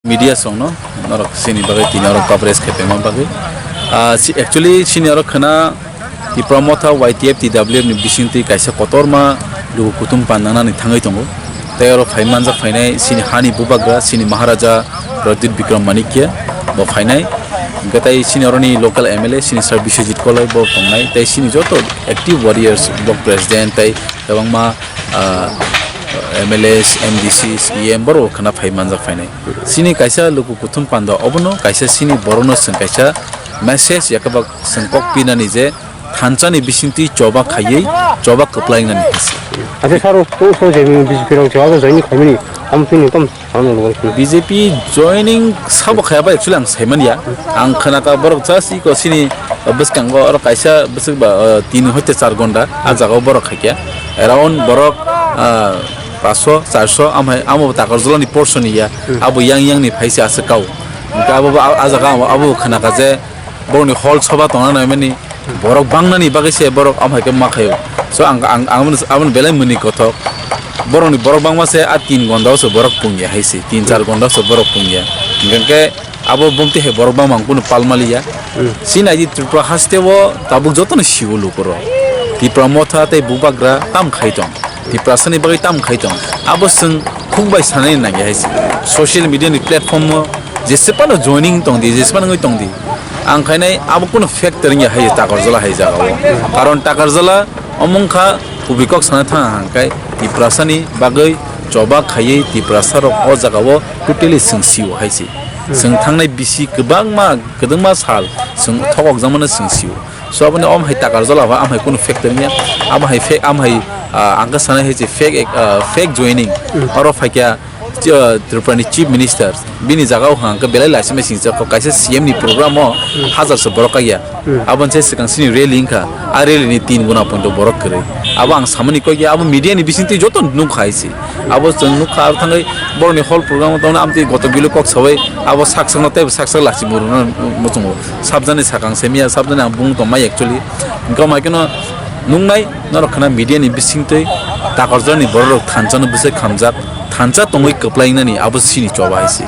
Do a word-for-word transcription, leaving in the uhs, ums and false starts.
Media songno norok chini bagwi tini oro coverage khe tongma bagwi. Ah, si, actually chini oro khwna Tipra Motha Y T F T W F ni bisingtwi kaisa kotorma luku kutung pandangnani thangwi tongo. Tei oro phai manjak phainai chini hani bubagra, chini Maharaja Pradyut Bikram Manikya bo phainai. Hwnkhe tei chini oroni local M L A, chini Sir Biswajit Koloi bo tongnai. Tei chini joto active warriors, block president tei kwbangma, ah, M L As, M D Cs, E M borok khwna phai manjak phainai. Chini kaisa luku kuthum panda obono kaisa chini borokno chwng kaisa message yakaba chwng kok pinani je thansa ni bisingtwi choba khaiwi choba kwplai wngnani hinsi. Acha saro, to so je B J P rok choba join khaimani, am chini tom ano lo. B J P joining sabo khaya ba actually ang saimanya. Ang khwnaka borok just iko chini bwskango oro kaisa bwswk ba, uh, tin hoite char gonda a jagao borok khaikya. Around borok, uh, paso, charso, amhai amo Takarjala ni portion ya. Hmm. Abo yang yang ni phaisa aswk kao. Hwnkhe abo bo a, a jaga abo, abo khwnaka je borokni hall soba tongna naimani borok bangnani bagwi se borok amhai khe ma khaio. So ang, ang, ang aboni, aboni belai mwnwi kothok. Borokni borok bangma se a tin gondao se borok pungya hai se, tin char gondao se borok pungya. Hwnkhe abo bumti hai borok bangma ang kunu pal maliya. Hmm. Sini aji Tripura haste o tabuk jotono sio lukurok. Tipra Motha tei Bubagra tam khai tong. Tiprasani bagwi tam khai tong. Abo chwng khuk bai sanai nangya hai se. Social media ni platform o jesepano joining tong di, jesepano wngwi tong di. Ang khainai abo kunu factor wngya hai Takarjala hai jagao. Karon Takarjala omong kha kubui kok sana thang hangkai Tiprasani bagwi choba khaiwi Tiprasarok o jagao totally chwng sio hai se. Chwng thangnai bisi kwbangma, kwdwngma sal chwng thokokjakmano chwng sio. So aboni om hai Takarjala ba am hai kunu factor niya. Am hai fake, am hai, ah, ang khe sanai hai se fake, ah, fake joining. Hmm. Oro phaikya, ah, Tripura ni Chief Minister, bini jaga o hang khe belai laisima singcha kok kaisa C M ni program o hajar se borok kaiya. Hmm. Aboni se swkang sini rally wngkha. A rally ni tin guna poito borok kwrwi. Abo ang samani kok ya, abo media ni bisingtwi joto nukha hai se. Abo chwng nukha, abo thangwi borokni hall program o tongna amtwi goto bilo kok sawi abo sak sakno teibo sak sak lachi murungno muchungo. Sabjani sakang se miya, sabjani ang bung tongmai actually. Hwnkhe mai kheno nuknai norok khna media ni bisingtwi Takarjalani borok rok thansa no bwsai khamjak, thansa tongwi kwplai wngnani abo sini choba hai se.